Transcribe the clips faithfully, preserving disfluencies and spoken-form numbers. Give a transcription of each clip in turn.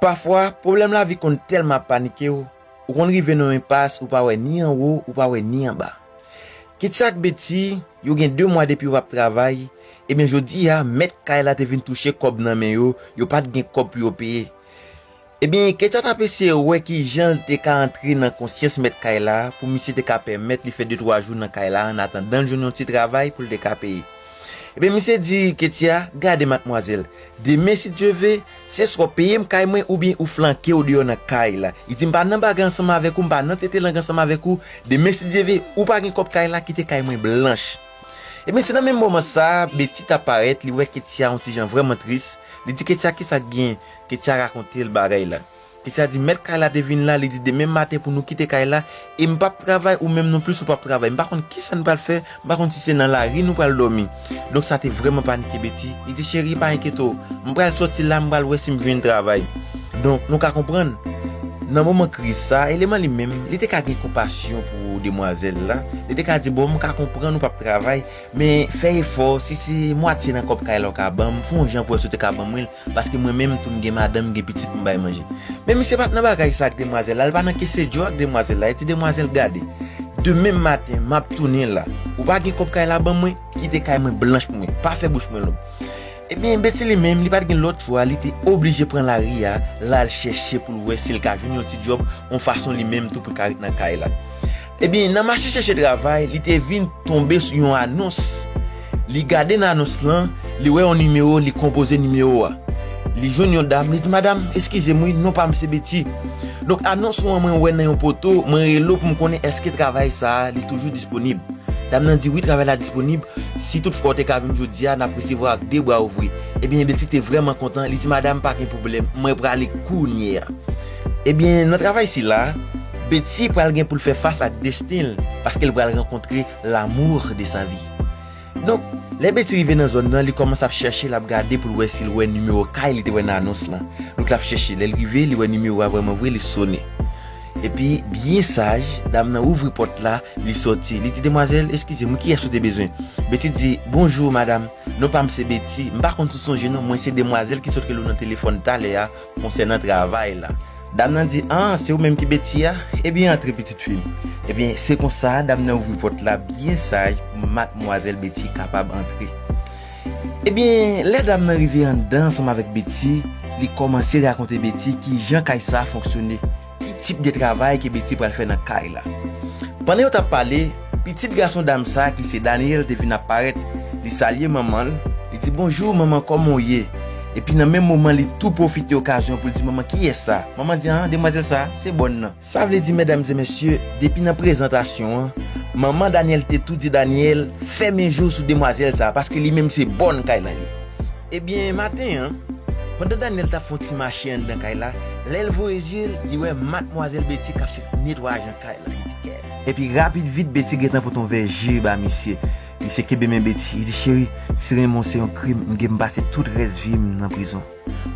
Pafwa, pwoblèm lavi konn tèlman ap panike w, ou konn rive nan yon enpas, ou pa wè ni anwo, ou pa wè ni anba. Ketya ak Betty, yo gen de mwa depi yo p ap travay. Ebyen, jodi a, mèt kay la te vin touche kòb nan men yo, yo pa t gen kòb pou yo peye. Ebyen, Ketya t ap eseye wè kijan l te ka antre nan konsyans mèt kay la, pou misye te ka pèmèt li fè de twa jou nan kay la, annatandan l jwenn yon ti travay pou l te ka peye. Ebyen, misye di Ketya, gade, madmwazèl, demen, si Dye ve, se swa w peye m kay mwen oubyen ou flanke w deyò nan kay la. Li di, m pa nan bagay ansanm avèk ou, m pa nan tete lang ansanm avèk ou. Demen, si Dye ve, ou pa gen kòb kay la, kite kay mwen blanch. Ebyen, se nan menm moman sa a, Betty t ap parèt, li wè Ketya yon ti jan vrèman tris. Li di Ketya, kisa k gen? Ketya rakonte l bagay la. Ketya di, mèt kay la te vin la, li di, demen maten pou nou kite kay la, e m p ap travay, ou menm non plis ou p ap travay. M pa konn kisa n pral fè, m pa konn si se nan lari nou pral dòmi. Donk, sa te vrèman panike Betty. Li di, cheri, pa enkyete w, m pral sòti la, m pral wè si m jwenn travay. Donk, nou ka konprann, nan moman kriz sa, Eleman li menm, li te ka gen konpasyon pou demwazèl la. Li te ka di, bon, m ka konprann ou p ap travay, men fè efò, si se mwatye nan kòb kay la w ka ban m, fè yon jan pou wè si w te ka ban mwen l, paske mwen menm tou m gen madanm, m gen pitit pou m bay manje. Men misye pa t nan bagay sa ak demwazèl la, li pa nan kese djò ak demwazèl la, li di demwazèl, gade, demen maten, m ap tounen la, ou pa gen kòb kay la ban mwen, kite kay mwen blanch pou mwen, pa fè bouch mwen long. Ebyen, Betty li menm, li pa t gen lòt chwa, li te oblije pran lari a, l al chèche pou l wè si l ka jwenn yon ti djòb, yon fason li menm tou pou l ka ret nan kay la. Ebyen, nan mache chèche travay, li te vin tonbe sou yon anons. Li gade nan anons lan, li wè yon nimewo, li konpoze nimewo a. Li jwenn yon dam, li di, madam, eskize m wi, non pa m se Betty. Donk, anons ou an mwen wè nan yon poto, mwen rele w pou m konnen èske travay sa a, li toujou disponib. Dam nan di, wi, travay la disponib. Si tout fwa w te ka vin jodi a, n ap resevwa w ak de bra ouvri. Ebyen, Betty te vrèman kontan. Li di, madam, pa gen pwoblèm. Mwen prale kounye a. Ebyen, nan travay sila, Betty pral gen pou l fè fas ak desten l, paske l pral rankontre l'amour de sa vie. Donk, lè Betty rive nan zòn nan, li kòmanse ap chèche, l ap gade pou l wè si l wè nimewo kay li te wè nan anons lan. Donk, l ap chèche. Lè l rive, li wè nimewo a vrèman vre, li sone. Epi, byen saj, dam nan ouvri pòt la, li sòti. Li di, demwazèl, eskize m, kiyès ou te bezwen? Betty di, bonjou, madam. Non pa m se Betty. M pa konn si w sonje non, mwen se demwazèl ki sot rele w nan telefòn talè a konsènan travay la. Dam nan di, an, se ou menm ki Betty a? Ebyen, antre, pitit fi m. Ebyen, se konsa, dam nan ouvri pòt la byen saj pou madmwazèl Betty kapab antre. Ebyen, lè dam nan rive anndan ansanm avèk Betty, li kòmanse rakonte Betty kijan kay sa a fonksyone, ki tip de travay ke Betty pral fè nan kay la. Pandan yo t ap pale, pitit gason dam sa a ki se Daniel te vin ap parèt. Li salye manman l, li di, bonjou, manman, kòman w ye? Epi nan menm moman, li tou pwofite okazyon pou l di, manman, kiyès sa? Manman di, an, demwazèl sa a, se bòn nan. Sa vle di, medam e mesye, depi nan prezantasyon an, manman Daniel te tou di Daniel, fèmen je w sou demwazèl sa a, paske li menm se bòn kay la ye. Ebyen, maten an, pandan Daniel t ap fè yon ti mache anndan kay la, lè l voye zye l, li wè madmwazèl Betty k ap fè netwayaj nan kay la. Li di, kè. Epi rapid vit, Betty gentan pote yon vè ji ba misye. Misye kenbe men Betty, li di, cheri, si renmen w se yon krim, m gen m pase tout rès vi m nan prizon.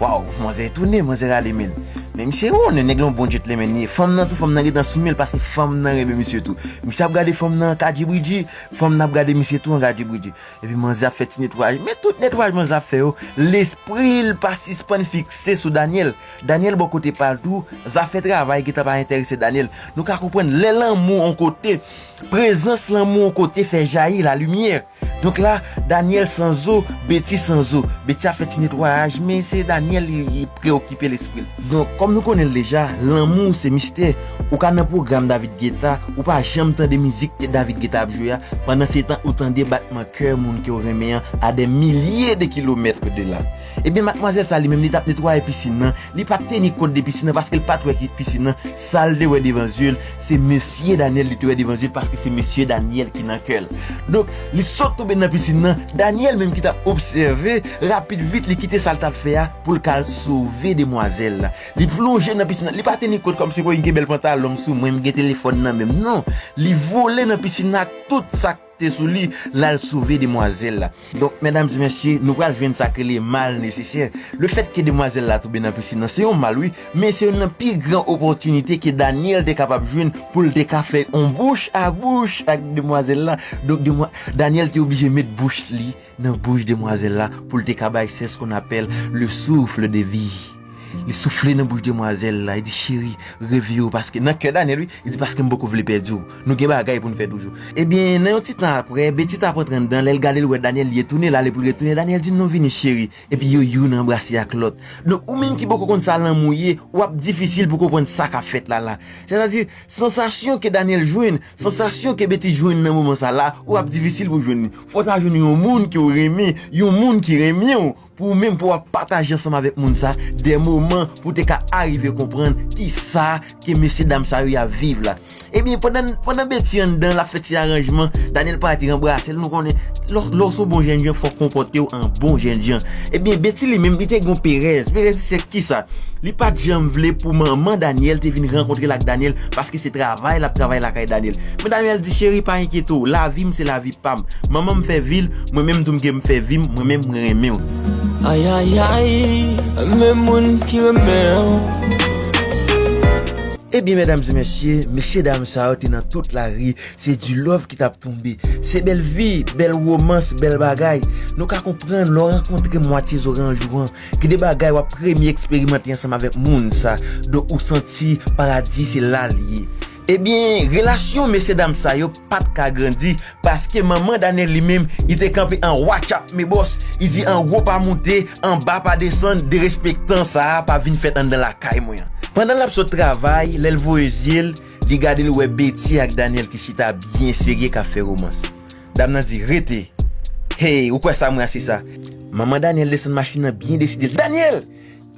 Waw, manzè etone, manzè rale men l. Men misye, o, nèg lan yon bon djentlemen li ye. Fanm nan tou, fanm nan gentan sou men l paske fanm nan renmen misye tou. Misye ap gade fanm nan an kadjibridji, fanm nan ap gade misye tou an kadjibridji. Epi manzè ap fè ti netwayaj. Men tout netwayaj manzè ap fè yo, lespri l pa sispann fikse sou Daniel. Daniel bò kote pa l tou, zafè travay gentan pa enterese Daniel. Nou ka konprann lè lanmou yon kote, prezans lanmou yon kote fè jayi lalimyè. Donk la, Daniel san zo, Betty san zo. Betty ap fè ti netwayaj, men se Daniel li, li preokipe lespri l. Donk, kòm nou konnen l deja, lanmou se mistè. Ou ka nan pwogram David Guetta, ou pa janm tande mizik ke David Guetta ap jwe a, pandan se tan ou tande batman kè moun ke w renmen an a dè milye de kilomèt de la. Ebyen, madmwazèl sa li menm, li t ap netwaye pisin nan, li pa t teni kont de pisin nan paske l pa t wè ki pisin nan, sa l te wè devan zye l, se mesye Daniel li te wè devan zye l paske se mesye Daniel ki nan kè l. Donk, li sot tonbe nan pisin nan, Daniel menm ki t ap obsève, rapid vit li kite sa l t ap fè a pou l ka al sove demwazèl la. Li plonje nan pisin nan, li pa teni kont kòmsi, bon, m gen bèl pantalon m sou mwen, m gen telefòn nan men m. Non, li vole nan pisin nan ak tout sa k te sou li, l al sove demwazèl la. Donk, medam e mesye, nou pral jwenn sa k rele mal nesesè. Lefètke demwazèl la tonbe nan pisin nan, se yon mal, wi, men se youn nan pi gran opòtinite ke Daniel te kapab jwenn pou l te ka fè yon bouch a bouch ak demwazèl la. Donk, demwa-, Daniel te oblije met bouch li nan bouch demwazèl la pou l te ka bay, c'est ce qu'on appelle le souffle de vie. Li soufle nan bouch demwazèl la, li di, "Cheri, reveye w paske," nan kè Daniel, wi, li di, "Paske m poko vle pèdi w. Nou gen bagay pou n fè toujou." Ebyen, nan yon ti tan apre, Betty t ap rantre anndan, lè l gade, l wè Daniel, li retounen, l ale pou l retounen. Daniel di, "Non, vini, cheri." Epi yo youn anbrase ak lòt. Donk, ou menm ki poko konn sa lanmou ye, w ap difisil pou konprann sa k ap fèt la la. Sètadi, sansasyon ke Daniel jwenn, sansasyon ke Betty jwenn nan moman sa la, w ap difisil pou jwenn li. Fò w ta jwenn yon moun ke w renmen, yon moun ki renmen w, pou ou menm pou w ap pataje ansanm avèk moun sa, de moman pou w te ka arive konprann ki sa ke mesye dam sa yo y ap viv la. Ebyen, pandan, pandan Betty anndan, l ap fè ti aranjman, Daniel parèt, li ranbrase l, nou konnen, lè, lè w se yon bon jènjan, fò w konpòte w an bon jènjan. Ebyen, Betty li menm, li te gen yon perèz. Perèz li se kisa? Li pa t janm vle pou manman Daniel te vin rankontre l ak Daniel, paske se travay l ap travay lakay Daniel. Men Daniel di, "Cheri, pa enkyete w, lavi m se lavi pa m. Manman m fè vi l, mwen menm tou m gen m fè vi m, mwen menm mwen renmen w." Ayayay, men moun ki renmen w. Ebyen, medam e mesye, mesye dam sa yo te nan tout lari, se du love ki t ap tonbe. Se bèl vi, bèl womans, bèl bagay. Nou ka konprann lè w rankontre mwatye zoranj ou an, gen de bagay w ap premye eksperimante ansanm avèk moun sa. Donk, ou santi paradi se la l ye. Ebyen, relasyon mesye dam sa yo pa t ka grandi, paske manman Daniel li menm, li te kanpe an wakchap mebòs, li di an wo pa moute, an ba pa desann, derespektan sa a pa vin fèt anndan lakay mwen an. Pandan l ap sot travay, lè l voye zye l, li gade, l wè Betty ak Daniel ki chita byen serye k ap fè womans. Dam nan di, "Rete." "Hey, ou kwè sa mwen a se sa?" Manman Daniel desann machin nan byen deside. L di, "Daniel!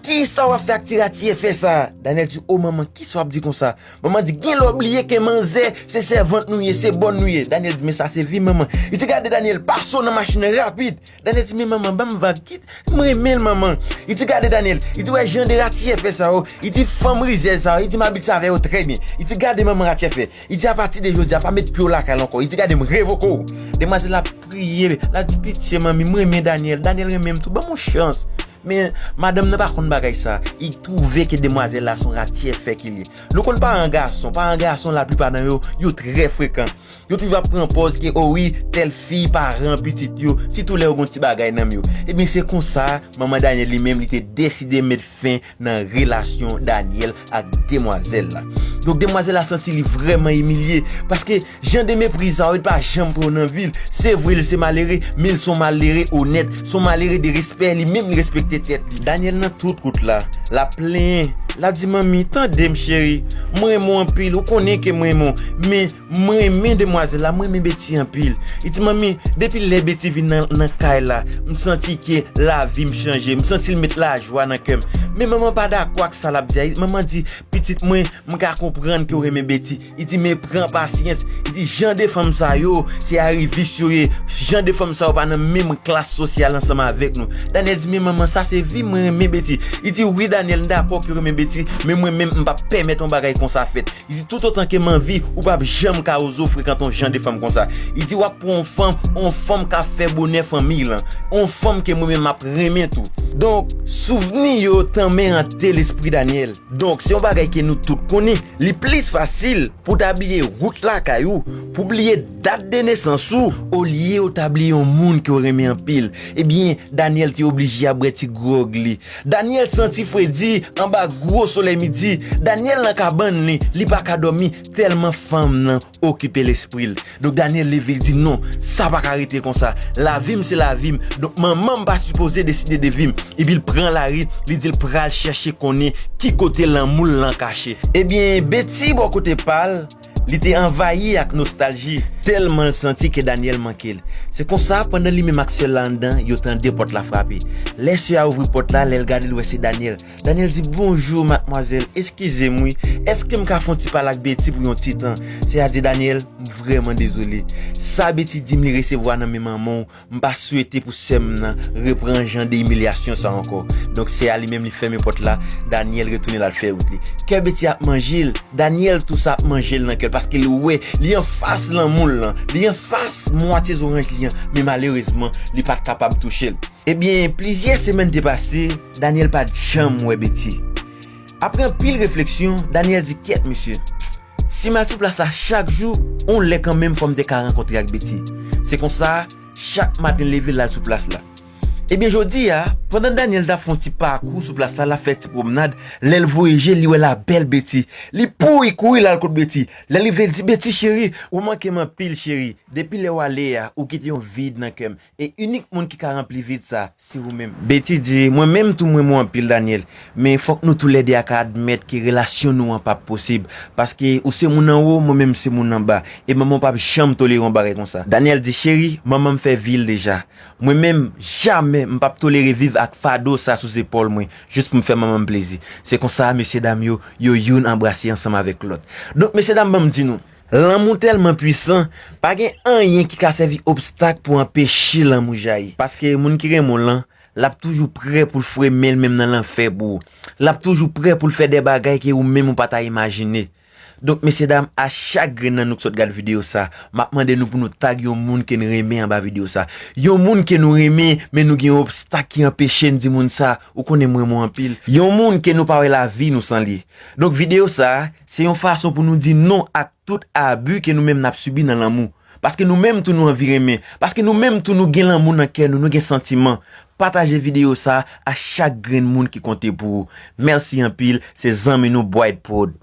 Kisa w ap fè ak ti ratyè fè sa a?" Daniel di, "O manman, kisa w ap di konsa?" Manman di, "Gen lè w bliye ke manzè se sèvant nou ye, se bòn nou ye." Daniel di, "Men sa se vi, manman." Li di, "Gade, Daniel, pase w nan machin nan rapid." Daniel di, "Men manman, ban m vag, kit, m renmen l, manman." Li di, "Gade, Daniel." Li di, "Wè jan de ratyè fè sa yo." Li di, "Fanm rizèz sa yo." Li di, "M abitye avè yo trè byen." Li di, "Gade manman ratyè fè." Li di, "Apati de jodi a, pa met pye w lakay la ankò." Li di, "Gade, m revoke w." Demwazèl la priye, l ap di, "Pitye, manmi, m renmen Daniel. Daniel renmen m tou. Ban m yon chans." Men, madanm nan pa konn bagay sa. Li twouve ke demwazèl la se yon ratyè fè ke l ye. Nou konn paran gason. Paran gason, laplipa nan yo, yo trè frekan. Yo toujou ap pran pòz ke, o wi, tèl fi paran pitit yo, sitou lè yo gon ti bagay nan men yo. Ebyen, se konsa, manman Daniel li menm, li te deside met fen nan relasyon Daniel ak demwazèl la. Donk, demwazèl la santi li vrèman imilye, paske jan de mepri sa yo, li pa janm pran nan vi l. Se vre, l se malere, men l se yon malere onèt, se yon malere de respè, li menm li respekte tèt li. Daniel nan tout kout la, l ap plenyen, l ap di, "Manmi, tande m, cheri, m renmen w anpil, ou konnen ke m renmen w, men m renmen demwazèl la, m renmen Betty anpil." Li di, "Manmi, depi lè Betty vin nan, nan kay la, m santi ke lavi m chanje, m santi l met lajwa nan kè m." Men manman pa dakò ak sa l ap di a. Manman di, "Pitit mwen, m ka konprann ke w renmen Betty." Li di, "Men pran pasyans." Li di, "Jan de fanm sa yo, se arivis yo ye. Jan de fanm sa yo pa nan menm klas sosyal ansanm avèk nou." Daniel di, "Men manman, sa se vi, mwen renmen Betty." Li di, "Wi, Daniel, m dakò ke w renmen Betty, men mwen menm, m p ap pèmèt yon bagay konsa fèt." Li di, "Toutotan ke m anvi, ou p ap janm ka oze w frekante yon jan de fanm konsa." Li di, "W ap pran yon fanm, yon fanm k ap fè bonè fanmi lan, yon fanm ke mwen menm m ap renmen tou." Donk, souvni yo tanmen ante lespri Daniel. Donk, se yon bagay ke nou tout konnen, li plis fasil pou w ta bliye wout lakay ou, pou w bliye dat de nesans ou, olye w ta bliye yon moun ke w renmen anpil. Ebyen, Daniel te oblije ap bwè ti gwòg li. Daniel santi fredi anba gwo solèy midi. Daniel nan kabann li, li pa ka dòmi tèlman fanm nan okipe lespri l. Donk, Daniel leve, li di, "Non, sa pa ka rete konsa. Lavi m se lavi m. Donk, manman m pa sipoze deside de vi m." Epi l pran lari, li di l pral chèche konnen ki kote lanmou l lan kache. Ebyen, Betty, bò kote pa l, li te anvayi ak nostalji, tèlman l santi ke Daniel manke l. Se konsa, pandan li menm ak sè l la anndan, yo tande pòt la frape. Lè sè a ouvri pòt la, lè l gade, l wè se Daniel. Daniel di, "Bonjou, madmwazèl. Eskize m, wi. Èske m ka fè yon ti pale ak Betty pou yon ti tan?" Sè a di, "Daniel, m vrèman dezole. Sa Betty di m li resevwa nan men manman w, m pa swete pou sè m nan repran jan de imilyasyon sa ankò." Donk, sè a li menm, li fèmen pòt la. Daniel retounen l al fè wout li. Kè Betty ap manje l. Daniel tou sa ap manje l nan kè l, paske li wè, li anfas lanmou l lan. Li anfas mwatye zoranj li an. Men malerezman, li pa t kapab touche l. Ebyen, plizyè semèn te pase, Daniel pa t janm wè Betty. Apre anpil refleksyon, Daniel di, "Kyèt, mesye. Si m al sou plas la chak jou, yon lè kanmenm fò m te ka rankontre ak Betty." Se konsa, chak maten l leve, l al sou plas la. Ebyen, jodi a, pandan Daniel t ap fè yon ti pakou sou plas la, l ap fè ti pwomnad, lè l voye je, li wè la bèl Betty. Li pouri kouri l al kot Betty. Lè l rive, l di, Betty cheri, ou manke m anpil, cheri. Depi lè w ale a, ou kite yon vid nan kè m. E inik moun ki ka ranpli vid sa, se ou menm. Betty di, mwen menm tou m renmen w anpil, Daniel. Men fòk nou toulède a ka admèt ke relasyon nou an p ap posib. Paske ou se moun anwo, mwen menm se moun anba. E manman w p ap janm tolere yon bagay konsa. Daniel di, cheri, manman m fè vi l deja. Mwen menm, jamè m p ap tolere viv ak fado sa sou zepòl mwen, jis pou m fè manman m plezi. Se konsa, mesye dam yo, yo youn anbrase ansanm avèk lòt. Donk, mesye dam, ban m di nou, lanmou tèlman pwisan, pa gen anyen ki ka sèvi obstak pou anpeche lanmou jayi. Paske moun ki renmen w lan, l ap toujou prè pou l foure men l menm nan lanfè pou ou. L ap toujou prè pou l fè de bagay ke ou menm ou pa ta imajine. Donk, mesye dam, a chak grenn nan nou k sot gad videyo sa, m ap mande nou pou nou tag yon moun ke n renmen anba videyo sa. Yon moun ke nou renmen, men nou gen yon obstak ki anpeche n di moun sa, ou konnen m renmen w anpil. Yon moun ke nou pa wè lavi nou san li. Donk, videyo sa, se yon fason pou nou di non ak tout abi ke nou menm n ap sibi nan lanmou. Paske nou menm tou nou anvi renmen. Paske nou menm tou nou gen lanmou nan kè nou, nou gen santiman. Pataje videyo sa a chak grenn moun ki konte pou ou. Mèsi anpil, se zanmi nou Bright Prod.